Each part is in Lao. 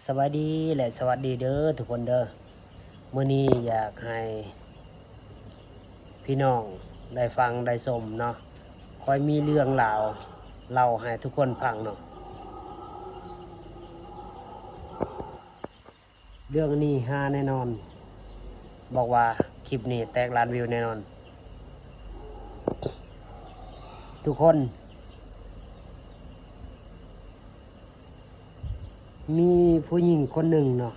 ສະບາຍດີ ແລະ ສະຫວັດດີເດີທຸກຄົນເດີ. ມື້ນີ້ຢາກໃຫ້ພີ່ນ້ອງໄດ້ຟັງໄດ້ຊົມເນາະ, ຂ້ອຍມີເລື່ອງລາວເລົ່າໃຫ້ທຸກຄົນຟັງເນາະ. ເລື່ອງນີ້ຮາແນ່ນອນ, ບອກວ່າຄລິບນີ້ແຕກລ້ານວິວແນ່ນອນ. ທຸກຄົນ ມີຜູ້ຍິງຄົນໜຶ່ງເນາະ,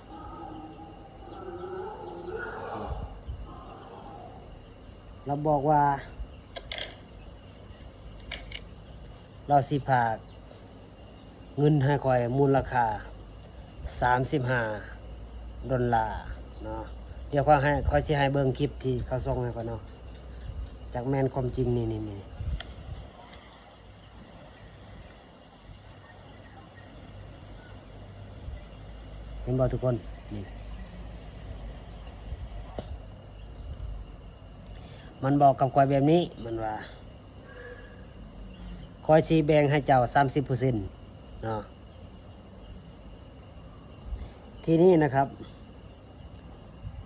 ລາວບອກວ່າ ລາວຊິຝາກເງິນໃຫ້ຂ້ອຍມູນລະຄ່າສາມສິບຫ້າດອນລາເນາະ. ດຽວຂ້ອຍໃຫ້ ຂ້ອຍຊິໃຫ້ເບິ່ງຄລິບທີ່ເຂົາສົ່ງໃຫ້ຂ້ອຍເນາະ, ຈັກແມ່ນຄວາມຈິງ. ນີ້ ນີ້ ນີ້. ເຫັນບໍ່ທຸກຄົນ? ນີ້ ມັນບອກກັບຂ້ອຍແບບນີ້, ມັນວ່າ ຂ້ອຍຊິແບ່ງໃຫ້ເຈົ້າສາມສິບເປີເຊັນເນາະ. ທີນີ້ນະຄັບ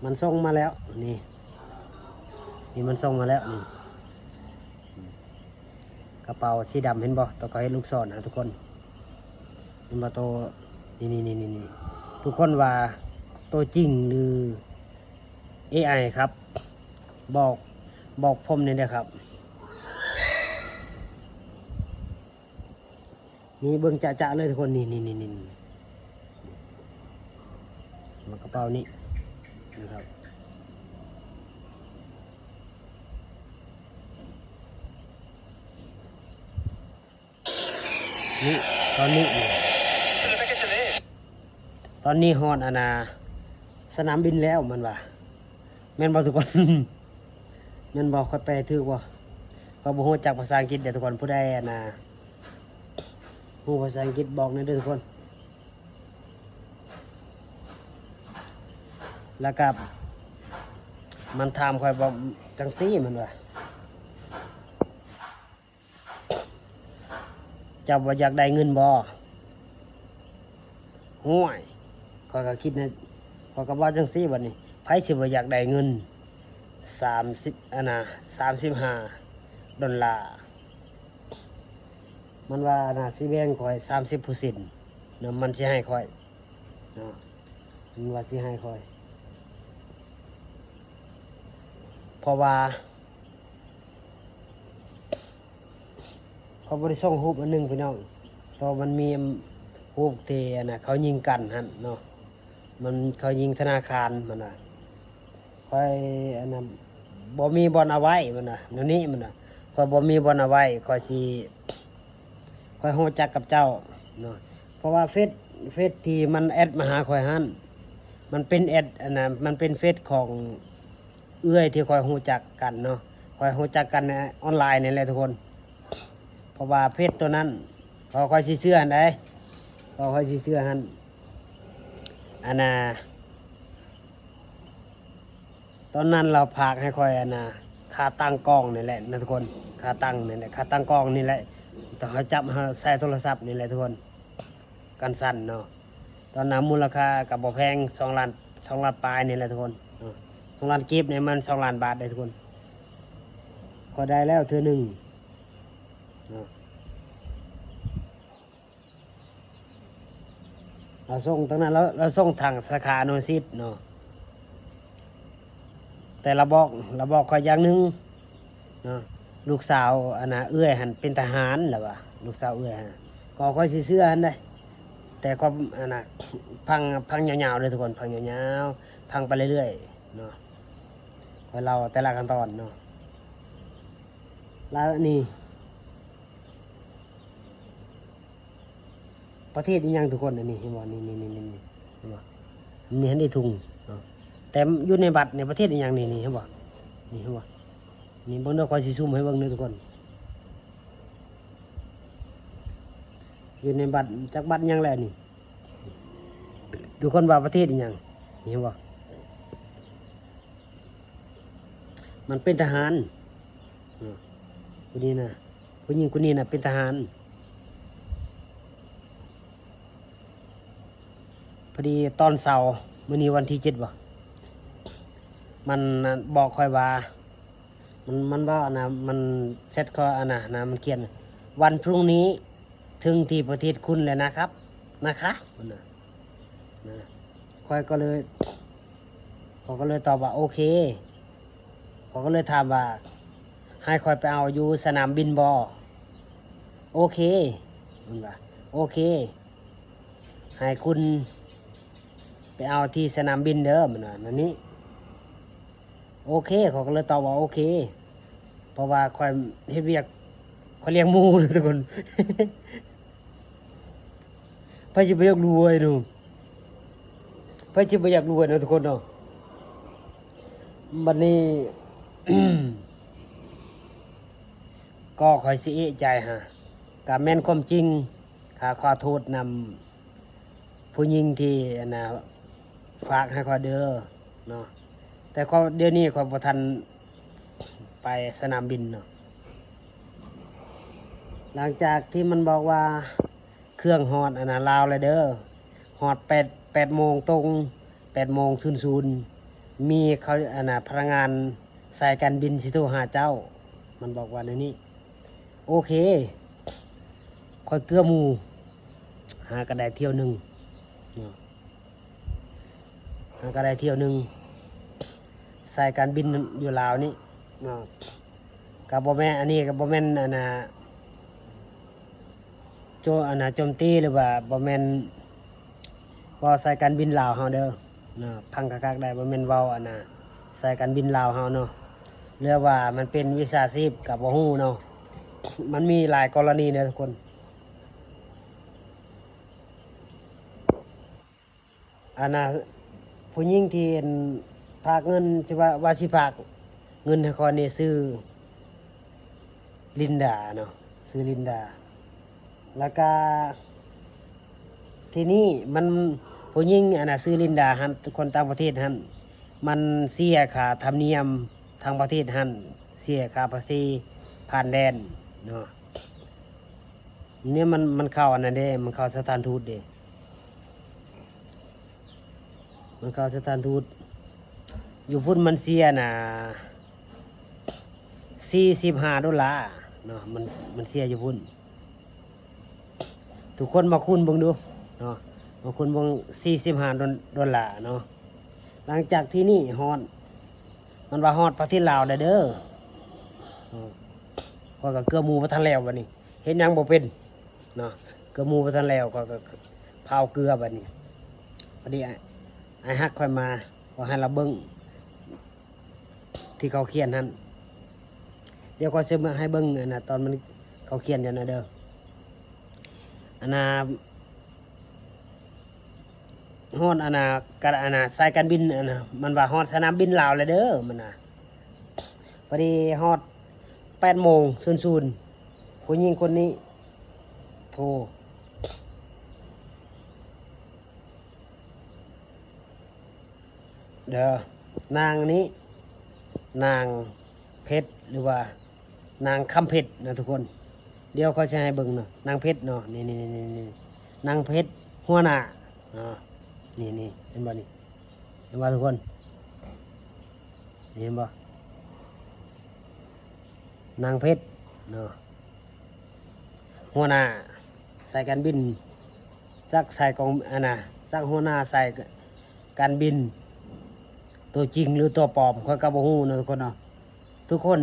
ມັນສົ່ງມາແລ້ວ ນີ້ ນີ້ມັນສົ່ງມາແລ້ວ ນີ້ ກະເປົາສີດຳ ເຫັນບໍ່? ໂຕເຂົາເຮັດລູກສອນນະທຸກຄົນ ເຫັນບໍ່? ໂຕ ນີ້ໆໆໆ ທຸກຄົນວ່າໂຕຈິງ ຫຼື ເອໄອຄັບ? ບອກ ບອກຜົມແດ່ເດີຄັບ. ນີ້ເບິ່ງຈະໆເລີຍທຸກຄົນ ນີ້ໆໆໆ ມາກະເປົານີ້ນະຄັບ. ນີ້ ຕອນນີ້ ຕອນນີ້ຮອດອັນນ່າ ສະໜາມບິນແລ້ວ ມັນວ່າ. ແມ່ນບໍ່ທຸກຄົນ? ແມ່ນບໍ່? ຂ້ອຍແປຖືກບໍ່? ຂ້ອຍບໍ່ຮູ້ຈັກພາສາອັງກິດເດີທຸກຄົນ. ຜູ້ໃດອັນນ່າ ຮູ້ພາສາອັງກິດບອກແດ່ເດີທຸກຄົນ. ແລ້ວກະມັນຖາມຂ້ອຍບອກຈັ່ງຊີ້ ມັນວ່າ ເຈົ້າບໍ່ຢາກໄດ້ເງິນບໍ່? ຫ້ວຍ ຂ້ອຍກໍຄິດໃນ ຂ້ອຍກໍເວົ້າຈັ່ງຊີ້ບັດນີ້ ໃຜຊິບໍ່ຢາກໄດ້ເງິນສາມສິບ ອັນນ່າ ສາມສິບຫ້າດອນລາ? ມັນວ່າ ອັນນ່າ ຊິແບ່ງຂ້ອຍສາມສິບເປີເຊັນເນາະ, ມັນຊິໃຫ້ຂ້ອຍເນາະ, ມັນວ່າຊິໃຫ້ຂ້ອຍ ເພາະວ່າ ເຂົາບໍ່ໄດ້ສົ່ງຮູບອັນໜຶ່ງພີ່ນ້ອງ, ແຕ່ວ່າມັນມີຮູບທີ່ອັນນ່າ ເຂົາຍິງກັນຫັ້ນເນາະ, ມັນ ເຂົາຍິງທະນາຄານ ມັນວ່າ. ຂ້ອຍອັນນ່າ ບໍ່ມີບ່ອນເອົາໄວ້ ມັນວ່າ ແນວນີ້ ມັນວ່າ. ຂ້ອຍບໍ່ມີບ່ອນເອົາໄວ້ ຂ້ອຍຊິ ຂ້ອຍຮູ້ຈັກກັບເຈົ້າເນາະ, ເພາະວ່າເຟສ ເຟສທີ່ມັນແອັດມາຫາຂ້ອຍຫັ້ນ ມັນເປັນແອັດ ອັນນ່າ ມັນເປັນເຟສຂອງ ເອື້ອຍທີ່ຂ້ອຍຮູ້ຈັກກັນເນາະ, ຂ້ອຍຮູ້ຈັກກັນໃນອອນລາຍນີ້ແຫຼະທຸກຄົນ. ເພາະວ່າເຟສໂຕນັ້ນ ຂ້ອຍ ຂ້ອຍຊິເຊື່ອຫັ້ນໃດ໋ ຂ້ອຍ ຂ້ອຍຊິເຊື່ອຫັ້ນ ອັນນ່າ ຕອນນັ້ນລາວຝາກໃຫ້ຂ້ອຍ ອັນນ່າ ຂາຕັ້ງກ້ອງນີ້ແຫຼະນະທຸກຄົນ, ຂາຕັ້ງນີ້ແຫຼະ ຂາຕັ້ງກ້ອງນີ້ແຫຼະ, ຕອນເຮົາຈັບ ເຮົາໃສ່ໂທລະສັບນີ້ແຫຼະທຸກຄົນ, ກັນສັ່ນເນາະ. ຕອນນັ້ນມູນລະຄ່າກໍບໍ່ແພງ ສອງລ້ານ ສອງລ້ານປາຍນີ້ແຫຼະທຸກຄົນເນາະ, ສອງລ້ານກີບນີ້ມັນສອງລ້ານບາດເດ້ທຸກຄົນ. ຂ້ອຍໄດ້ແລ້ວເທື່ອໜຶ່ງເນາະ, ລາວສົ່ງທາງນັ້ນ ລາວ ລາວສົ່ງທາງສາຂາອະນຸສາວຣີເນາະ. ແຕ່ລາວບອກ ລາວບອກຂ້ອຍຢ່າງໜຶ່ງເນາະ, ລູກສາວ ອັນນ່າ ເອື້ອຍຫັ້ນເປັນທະຫານ ລາວວ່າ ລູກສາວເອື້ອຍຫັ້ນ. ກໍຂ້ອຍຊິເຊື່ອຫັ້ນເດ້, ແຕ່ຄວາມ ອັນນ່າ ຟັງ ຟັງຍາວໆເດີທຸກຄົນ, ຟັງຍາວໆ ຟັງໄປເລື້ອຍໆເນາະ, ຂ້ອຍເລົ່າແຕ່ລະຂັ້ນຕອນເນາະ. ລາວນີ້ ປະເທດອີ່ຫຍັງທຸກຄົນ? ອັນນີ້ເຫັນບໍ່? ນີ້ ນີ້ ນີ້ ນີ້ ເຫັນບໍ່? ນີ້ຫັ້ນເດ້ທຸງເນາະ, ແຕ່ຢູ່ໃນບັດໃນປະເທດອີ່ຫຍັງ? ນີ້ ນີ້ເຫັນບໍ່? ນີ້ເຫັນບໍ່? ນີ້ເບິ່ງເດີ, ຂ້ອຍຊິຊູມໃຫ້ເບິ່ງເດີທຸກຄົນ. ຢູ່ໃນບັດ ຈັກບັດຫຍັງແຫຼະນີ້? ທຸກຄົນວ່າປະເທດອີ່ຫຍັງ? ນີ້ເຫັນບໍ່? ມັນເປັນທະຫານເນາະ, ຜູ້ນີ້ນະ ຜູ້ຍິງຄົນນີ້ນະເປັນທະຫານ. ພໍດີຕອນເຊົ້າ ມື້ນີ້ວັນທີເຈັດບໍ ມັນບອກຂ້ອຍວ່າ ມັນ ມັນເວົ້າອັນນ່າ ມັນແຊັດຂ້ອຍອັນນ່ານະ ມັນຂຽນ ວັນພລຸ່ງນີ້ເຖິງທີ່ປະເທດຄຸນແລ້ວນະຄັບ ນະຄະ ເພິ່ນວ່າ ນະ ຂ້ອຍກໍເລີຍ ຂ້ອຍກໍເລີຍຕອບວ່າ ໂອເຄ ຂ້ອຍກໍເລີຍຖາມວ່າ ໃຫ້ຂ້ອຍໄປເອົາຢູ່ສະໜາມບິນບໍ? ໂອເຄ ເພິ່ນວ່າ ໂອເຄ ໃຫ້ຄຸນໄປເອົາທີ່ສະໜາມບິນເດີ ເພິ່ນວ່າແນວນີ້ ໂອເຄ ຂ້ອຍກໍເລີຍຕອບວ່າ ໂອເຄ ເພາະວ່າຂ້ອຍເຮັດວຽກ ຂ້ອຍລ້ຽງໝູທຸກຄົນ ໃຜຊິບໍ່ຢາກລວຍເນາະ ໃຜຊິບໍ່ຢາກລວຍເນາະທຸກຄົນເນາະ ບັດນີ້ ກໍຂ້ອຍຊິເອະໃຈຫາ ກະແມ່ນຄວາມຈິງ ຂ້າຂໍໂທດນຳ ຜູ້ຍິງທີ່ອັນນ່າຝາກໃຫ້ຂ້ອຍເດີເນາະ ແຕ່ຂ້ອຍ ດຽວນີ້ຂ້ອຍບໍ່ທັນໄປສະໜາມບິນເນາະ ຫຼັງຈາກທີ່ມັນບອກວ່າເຄື່ອງຮອດອັນນ່າລາວແລ້ວເດີ ຮອດແປດ ແປດໂມງຕົງ ແປດໂມງສູນສູນ ມີເຂົາອັນນ່າພະນັກງານສາຍການບິນຊິໂທຫາເຈົ້າ ມັນບອກວ່າແນວນີ້ ໂອເຄ ຂ້ອຍເກືອໝູ່ ຫາກໍໄດ້ຖ້ຽວໜຶ່ງເນາະ ຫາກໍໄດ້ຖ້ຽວໜຶ່ງ ສາຍການບິນຢູ່ລາວນີ້ເນາະ ກໍບໍ່ແມ່ນ ອັນນີ້ກໍບໍ່ແມ່ນອັນນ່າ ໂຈ ອັນນ່າໂຈມຕີ ຫຼືວ່າບໍ່ແມ່ນເວົ້າສາຍການບິນລາວເຮົາເດີເນາະ ຟັງຄັກໆໄດ້ ບໍ່ແມ່ນເວົ້າອັນນ່າສາຍການບິນລາວເຮົາເນາະ ຫຼືວ່າມັນເປັນມິດສາຊີບກໍບໍ່ຮູ້ເນາະ ມັນມີຫຼາຍກໍລະນີເດີທຸກຄົນ ອັນນ່າ ຜູ້ຍິງທີ່ອັນຝາກເງິນ ທີ່ວ່າ ວ່າຊິຝາກເງິນໃຫ້ຂ້ອຍນີ້ຊື່ລິນດາເນາະ ຊື່ລິນດາ ແລ້ວກະ ທີນີ້ມັນ ຜູ້ຍິງອັນນ່າຊື່ລິນດາຫັ້ນ ຄົນຕ່າງປະເທດຫັ້ນ ມັນເສຍຄ່າທຳນຽມທາງປະເທດຫັ້ນ ເສຍຄ່າພາສີຜ່ານແດນເນາະ ນີ້ມັນ ມັນເຂົ້າອັນນັ້ນເດ້ ມັນເຂົ້າສະຖານທູດເດ້ ມັນເຂົ້າສະຖານທູດ ຢູ່ພຸ້ນມັນເສຍນະ ສີ່ສິບຫ້າໂດລາເນາະ ມັນ ມັນເສຍຢູ່ພຸ້ນ ທຸກຄົນມາຄູນເບິ່ງດູເນາະ ມາຄູນເບິ່ງ ສີ່ສິບຫ້າໂດລາເນາະ ຫຼັງຈາກທີ່ນີ້ຮອດ ມັນວ່າຮອດປະເທດລາວແລ້ວເດີ ເອີ ຂ້ອຍກໍເກືອໝູ່ບໍ່ທັນແລ້ວບັດນີ້ ເຮັດຫຍັງບໍ່ເປັນເນາະ ເກືອໝູ່ບໍ່ທັນແລ້ວ ຂ້ອຍກໍພາວເກືອບັດນີ້ ພໍດີອ້າຍ ອ້າຍຮັກຂ້ອຍມາ ກໍໃຫ້ລາວເບິ່ງທີ່ເຂົາຂຽນຫັ້ນ ດຽວຂ້ອຍຊິມາໃຫ້ເບິ່ງອັນນ່າ ຕອນມັນ ເຂົາຂຽນຢູ່ນະເດີ ອັນນ່າ ຮອດອັນນ່າ ກະ ອັນນ່າ ສາຍການບິນ ອັນນ່າ ມັນວ່າຮອດສະໜາມບິນລາວແລ້ວເດີ ມັນນະ ພໍດີຮອດແປດໂມງສູນສູນ ຜູ້ຍິງຄົນນີ້ໂທ ເດີ ນາງນີ້ ນາງເພັດ ຫຼືວ່ານາງຄຳເພັດນະທຸກຄົນ ດຽວຂ້ອຍຊິໃຫ້ເບິ່ງເນາະ ນາງເພັດເນາະ ນີ້ໆໆໆ ນາງເພັດຫົວໜ້າເນາະ ນີ້ໆ ເຫັນບໍ່ນີ້ ເຫັນບໍ່ທຸກຄົນ ນີ້ເຫັນບໍ່? ນາງເພັດເນາະ ຫົວໜ້າສາຍການບິນ ຈັກສາຍກອງ ອັນນ່າ ຈັກຫົວໜ້າສາຍການບິນ ຕົວຈິງຫຼືຕົວປອມ ຂ້ອຍກໍບໍ່ຮູ້ເນາະທຸກຄົນເນາະ. ທຸກຄົນ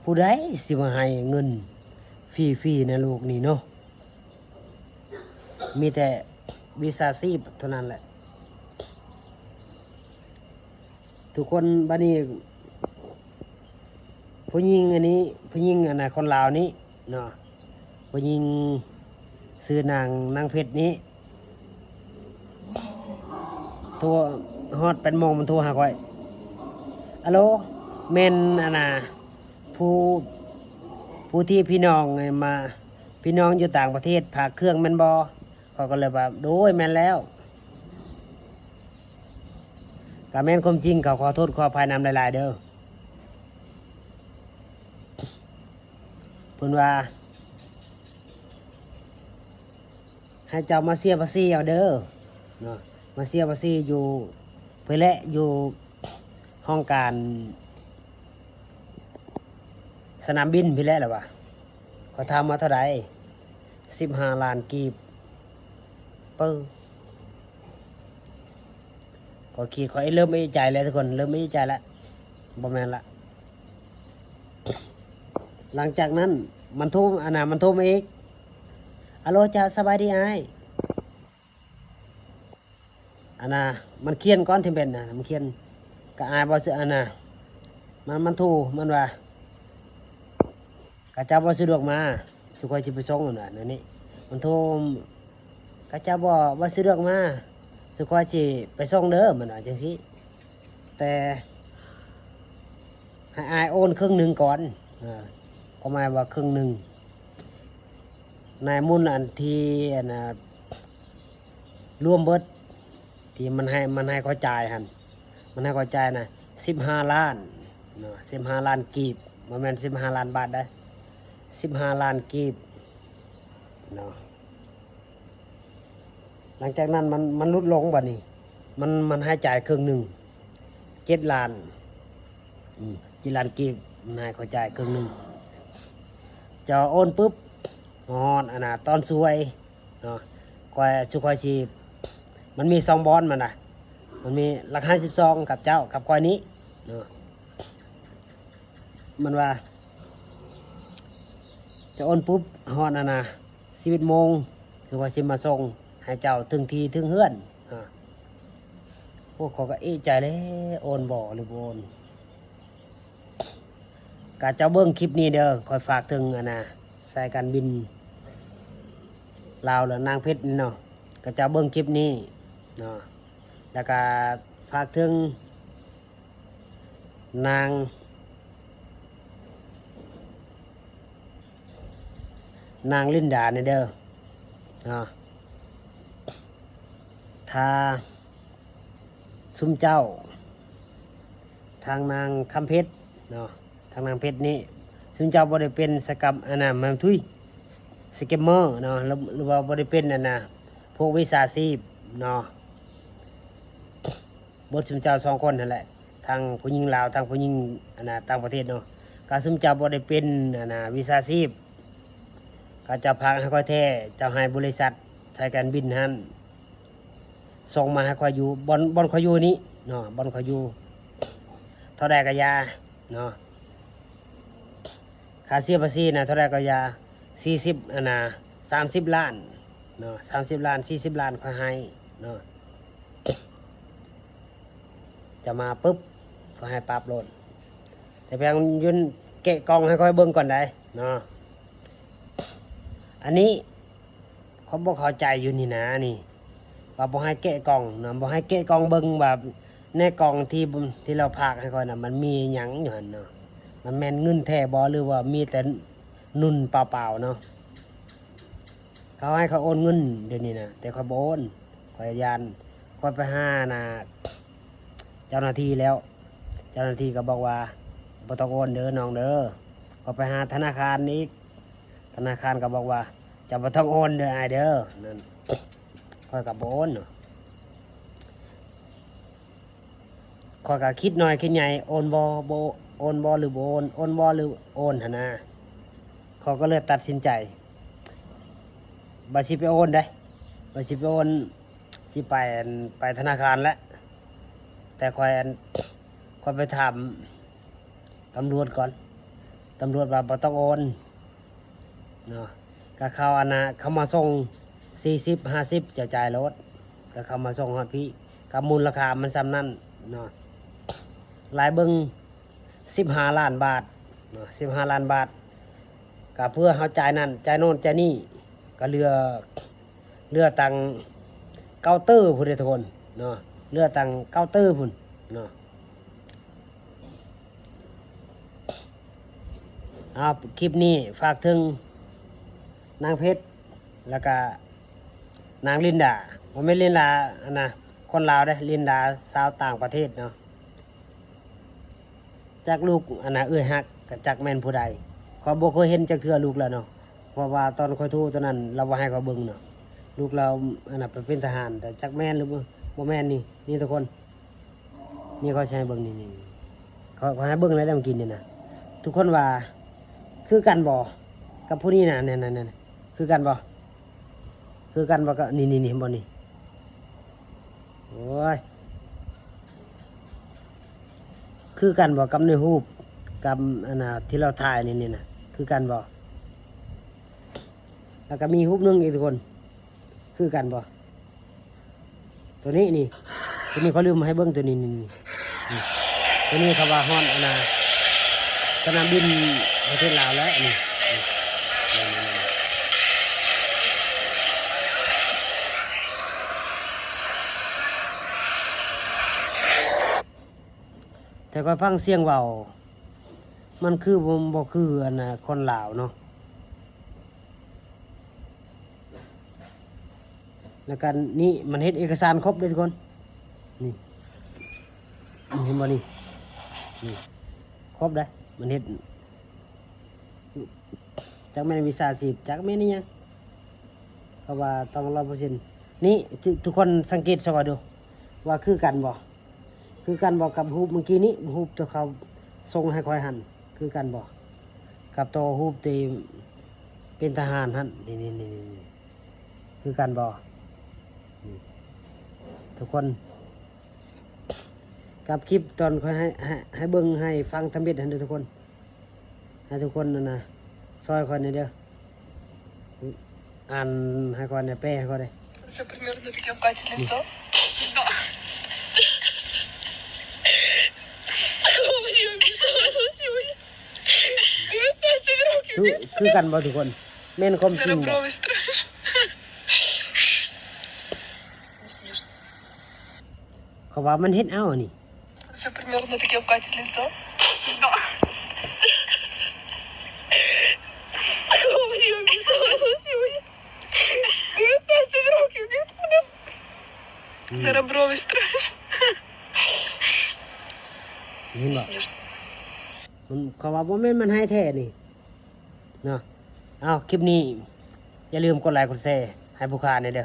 ຜູ້ໃດຊິມາໃຫ້ເງິນຟຣີໆໃນໂລກນີ້ເນາະ? ມີແຕ່ມິດສາຊີບເທົ່ານັ້ນແຫຼະ ທຸກຄົນ. ບາດນີ້ຜູ້ຍິງອັນນີ້ ຜູ້ຍິງອັນນ່າ ຄົນລາວນີ້ເນາະ ຜູ້ຍິງຊື່ນາງ ນາງເພັດນີ້ ໂທ ຮອດແປດໂມງມັນໂທຫາຂ້ອຍ ອາໂລ ແມ່ນອັນນ່າ ຜູ້ ຜູ້ທີ່ພີ່ນ້ອງມາ ພີ່ນ້ອງຢູ່ຕ່າງປະເທດຝາກເຄື່ອງແມ່ນບໍ່? ຂ້ອຍກໍເລີຍວ່າ ໂດຍ ແມ່ນແລ້ວ ກະແມ່ນຄວາມຈິງ ເຂົາຂໍໂທດຂໍອະໄພນຳຫຼາຍໆເດີ ເພິ່ນວ່າ ໃຫ້ເຈົ້າມາເສຍພາສີເອົາເດີ ເນາະ ມາເສຍພາສີຢູ່ພຸ້ນແຫຼະ ຢູ່ຫ້ອງການສະໜາມບິນພີ້ແຫຼະ ລະວ່າ. ຂ້ອຍຖາມວ່າເທົ່າໃດ? ສິບຫ້າລ້ານກີບ. ປຶ້ ຂ້ອຍຄິດ ຂ້ອຍເລີ່ມເອະໃຈແລ້ວທຸກຄົນ ເລີ່ມເອະໃຈແລ້ວ ບໍ່ແມ່ນລະ. ຫຼັງຈາກນັ້ນມັນໂທ ອັນນ່າ ມັນໂທມາອີກ. ອາໂລ ເຈົ້າ ສະບາຍດີອ້າຍ. ອັນນ່າ ມັນຂຽນກ່ອນທີ່ແມ່ນນະ ມັນຂຽນ ກະອ້າຍບໍ່ ອັນນ່າ ມັນ ມັນໂທ ມັນວ່າ ຂະເຈົ້າບໍ່ສະດວກມາ ຊຸຂ້ອຍຊິໄປສົ່ງ ມັນວ່າແນວນີ້. ມັນໂທ ຂະເຈົ້າບໍ່ ບໍ່ສະດວກມາ ຊຸຂ້ອຍຊິໄປສົ່ງເດີ ມັນວ່າຈັ່ງຊີ້. ແຕ່ໃຫ້ອ້າຍໂອນເຄິ່ງໜຶ່ງກ່ອນ ເອີ ຄວາມໝາຍວ່າເຄິ່ງໜຶ່ງ ໃນມູນອັນທີ່ ອັນນ່າ ລວມເບິດ ທີ່ມັນໃຫ້ ມັນໃຫ້ຂ້ອຍຈ່າຍຫັ້ນ ມັນໃຫ້ຂ້ອຍຈ່າຍນະ ສິບຫ້າລ້ານເນາະ ສິບຫ້າລ້ານກີບ ບໍ່ແມ່ນສິບຫ້າລ້ານບາດເດ້ ສິບຫ້າລ້ານກີບເນາະ. ຫຼັງຈາກນັ້ນມັນ ມັນຫຼຸດລົງບາດນີ້ ມັນ ມັນໃຫ້ຈ່າຍເຄິ່ງໜຶ່ງ ເຈັດລ້ານ ອືມ ເຈັດລ້ານກີບ ມັນໃຫ້ຂ້ອຍຈ່າຍເຄິ່ງໜຶ່ງ. ຈະໂອນປຶບ ຮອດ ອັນນ່າ ຕອນສວຍເນາະ ຂ້ອຍ ຊຸຂ້ອຍຊິ ມັນມີສອງບ່ອນມັນນະ ມັນມີຫຼັກຫ້າສິບສອງກັບເຈົ້າ ກັບຂ້ອຍນີ້ເນາະ. ມັນວ່າ ຈະໂອນປຸບ ຮອດ ອັນນ່າ ສິບເອັດໂມງ ຊຸຂ້ອຍຊິມາສົ່ງໃຫ້ເຈົ້າເຖິງທີ່ເຖິງເຮືອນ. ອາ ໂອ້ ຂ້ອຍກໍເອະໃຈແລ້ວ ໂອນບໍ່ ຫຼືບໍ່ໂອນ. ກະເຈົ້າເບິ່ງຄລິບນີ້ເດີ ຂ້ອຍຝາກເຖິງ ອັນນ່າ ສາຍການບິນລາວ ແລະ ນາງເພັດເນາະ ກະເຈົ້າເບິ່ງຄລິບນີ້ເນາະ ແລ້ວກະຝາກເຖິງນາງ ນາງລິນດາແດ່ເດີເນາະ ຖ້າຊຸມເຈົ້າ ທາງນາງຄຳເພັດເນາະ ທາງນາງເພັດນີ້ ຊຸມເຈົ້າບໍ່ໄດ້ເປັນສະກຳ ອັນນ່າ ແມ່ນ ທຸຍ ສະແກມເມີເນາະ ຫຼື ຫຼືວ່າບໍ່ໄດ້ເປັນ ອັນນ່າ ພວກມິດສາຊີບເນາະ ເບິດຊຸມເຈົ້າສອງຄົນຫັ້ນແຫຼະ ທັງຜູ້ຍິງລາວ ທັງຜູ້ຍິງ ອັນນ່າ ຕ່າງປະເທດເນາະ ກະຊຸມເຈົ້າບໍ່ໄດ້ເປັນ ອັນນ່າ ມິດສາຊີບ ກະເຈົ້າຝາກໃຫ້ຂ້ອຍແທ້ ເຈົ້າໃຫ້ບໍລິສັດສາຍການບິນຫັ້ນ ສົ່ງມາໃຫ້ຂ້ອຍຢູ່ ບ່ອນ ບ່ອນຂ້ອຍຢູ່ນີ້ເນາະ ບ່ອນຂ້ອຍຢູ່ ເທົ່າໃດກໍຢ່າເນາະ ຄ່າເສຍພາສີນະ ເທົ່າໃດກໍຢ່າ ສີ່ສິບ ອັນນ່າ ສາມສິບລ້ານເນາະ ສາມສິບລ້ານ ສີ່ສິບລ້ານຂ້ອຍໃຫ້ເນາະ. ຈະມາປຶບ ກໍໃຫ້ປັບໂລດ ແຕ່ພຽງຢືນແກະກ່ອງໃຫ້ຂ້ອຍເບິ່ງກ່ອນໄດ໋ເນາະ. ອັນນີ້ຂ້ອຍບໍ່ເຂົ້າໃຈຢູ່ນີ້ນະ ນີ້ ວ່າບໍ່ໃຫ້ແກະກ່ອງນະ ບໍ່ໃຫ້ແກະກ່ອງເບິ່ງວ່າໃນກ່ອງທີ່ ທີ່ລາວຝາກໃຫ້ຂ້ອຍນະ ມັນມີຫຍັງຢູ່ຫັ້ນເນາະ ມັນແມ່ນເງິນແທ້ບໍ່ ຫຼືວ່າມີແຕ່ນຸ່ນເປົ່າໆເນາະ. ເຂົາໃຫ້ຂ້ອຍໂອນເງິນດຽວນີ້ນະ ແຕ່ຂ້ອຍບໍ່ໂອນ ຂ້ອຍຢ້ານ ຂ້ອຍໄປຫານະ ເຈົ້າໜ້າທີ່ແລ້ວ ເຈົ້າໜ້າທີ່ກໍບອກວ່າ ບໍ່ຕ້ອງໂອນເດີນ້ອງເດີ. ຂ້ອຍໄປຫາທະນາຄານອີກ ທະນາຄານກໍບອກວ່າ ເຈົ້າບໍ່ຕ້ອງໂອນເດີອ້າຍເດີ ນັ້ນ ຂ້ອຍກໍບໍ່ໂອນເນາະ. ຂ້ອຍກໍຄິດນ້ອຍຄິດໃຫຍ່ ໂອນບໍ່ ບໍ່ໂອນບໍ່ ຫຼືບໍ່ໂອນ ໂອນບໍ່ ຫຼືໂອນຫັ້ນນະ. ຂ້ອຍກໍເລີຍຕັດສິນໃຈວ່າຊິໄປໂອນເດ້ ວ່າຊິໄປໂອນ ຊິໄປ ອັນ ໄປທະນາຄານແຫຼະ ແຕ່ຂ້ອຍ ອັນ ຂ້ອຍໄປຖາມຕຳຫຼວດກ່ອນ ຕຳຫຼວດວ່າບໍ່ຕ້ອງໂອນເນາະ ກໍເຂົາ ອັນນະ ເຂົາມາສົ່ງສີ່ສິບ ຫ້າສິບ ເຈົ້າຈ່າຍໂລດ ກໍເຂົາມາສົ່ງຮອດພີ້ ກໍມູນລະຄ່າມັນສ່ຳນັ້ນເນາະ. ລາຍເບິ່ງ ສິບຫ້າລ້ານບາດເນາະ ສິບຫ້າລ້ານບາດ ກໍເພື່ອເຮົາຈ່າຍນັ້ນ ຈ່າຍໂນ້ນ ຈ່າຍນີ້ ກໍເຫຼືອ ເຫຼືອຕັ້ງເຄົາເຕີພຸ້ນເດ້ທຸກຄົນເນາະ ເຫຼືອຕັ້ງເຄົາເຕີພຸ້ນເນາະ. ເອົາ ຄລິບນີ້ຝາກເຖິງນາງເພັດ ແລ້ວກະນາງລິນດາ ບໍ່ແມ່ນລິນດາ ອັນນະ ຄົນລາວເດ້ ລິນດາຊາວຕ່າງປະເທດເນາະ. ຈັກລູກ ອັນນະ ເອື້ອຍຮັກ ກໍຈັກແມ່ນຜູ້ໃດ ຂ້ອຍບໍ່ເຄີຍເຫັນຈັກເທື່ອລູກລາວເນາະ ເພາະວ່າຕອນຂ້ອຍໂທຕອນນັ້ນ ລາວບໍ່ໃຫ້ຂ້ອຍເບິ່ງເນາະ. ລູກລາວ ອັນນ່າ ໄປເປັນທະຫານ ແຕ່ຈັກແມ່ນຫຼືບໍ່ ບໍ່ແມ່ນນີ້ ນີ້ທຸກຄົນ. ນີ້ຂ້ອຍຊິໃຫ້ເບິ່ງ ນີ້ ນີ້ ຂ້ອຍ ຂ້ອຍໃຫ້ເບິ່ງແລ້ວເມື່ອກີ້ນີ້ນະ ທຸກຄົນວ່າຄືກັນບໍ່ກັບຜູ້ນີ້ນະ ນັ້ນໆ ຄືກັນບໍ່ ຄືກັນບໍ່ກັບ ນີ້ໆ ເຫັນບໍ່ນີ້ ໂອ້ຍ ຄືກັນບໍ່ກັບໃນຮູບ ກັບ ອັນນ່າ ທີ່ລາວຖ່າຍນີ້ ນີ້ນະ ຄືກັນບໍ່? ແລ້ວກໍມີຮູບໜຶ່ງອີກທຸກຄົນ ຄືກັນບໍ່? ໂຕນີ້ນີ້ ໂຕນີ້ຂ້ອຍລືມໃຫ້ເບິ່ງ ໂຕນີ້ນີ້ ໂຕນີ້ເຂົາວ່າຮອດ ອັນນ່າ ສະໜາມບິນປະເທດລາວແລ້ວ ອັນນີ້ ແຕ່ຂ້ອຍຟັງສຽງເວົ້າ ມັນຄືບໍ່ ບໍ່ຄື ອັນນ່າ ຄົນລາວເນາະ. ແລ້ວກໍນີ້ ມັນເຮັດເອກະສານຄົບເດ້ທຸກຄົນ ນີ້ ນີ້ເຫັນບໍ່ນີ້ ນີ້ ຄົບເດ້ ມັນເຮັດ ຈັກແມ່ນວິຊາຊີບ ຈັກແມ່ນອີ່ຫຍັງ ເພາະວ່າຕ້ອງຮ້ອຍເປີເຊັນ ນີ້ ທຸກຄົນສັງເກດຊະວ່າດູ ວ່າຄືກັນບໍ່? ຄືກັນບໍ່ກັບຮູບເມື່ອກີ້ນີ້ ຮູບທີ່ເຂົາສົ່ງໃຫ້ຂ້ອຍຫັ້ນ ຄືກັນບໍ່ກັບໂຕຮູບທີ່ເປັນທະຫານຫັ້ນ? ນີ້ໆ ຄືກັນບໍ່? ນີ້ ທຸກຄົນ ກັບຄລິບຕອນຂ້ອຍໃຫ້ ໃຫ້ ໃຫ້ເບິ່ງໃຫ້ຟັງທຳອິດຫັ້ນເດີທຸກຄົນ. ໃຫ້ທຸກຄົນ ອັນນ່າ ຊ່ອຍຂ້ອຍແດ່ເດີ ອ່ານໃຫ້ຂ້ອຍແດ່ ແປໃຫ້ຂ້ອຍແດ່. Всё примерно такие обкатит лицо. Опять руки. ຄື ຄືກັນບໍ່ທຸກຄົນ? ແມ່ນຄວາມຈິງບໍ່? Серебровый страж. Не смешно. ເຂົາວ່າມັນເຮັດເອົານີ້. Всё примерно такие обкатит лицо. Опять руки. Серебровый страж. ເຫັນບໍ່? Не смешно. ມັນ ເຂົາວ່າບໍ່ແມ່ນມັນໃຫ້ແທ້ນີ້ເນາະ. ເອົາ ຄລິບນີ້ຢ່າລືມກົດໄລກົດແຊໃຫ້ຜູ້ຂ້າແດ່ເດີ.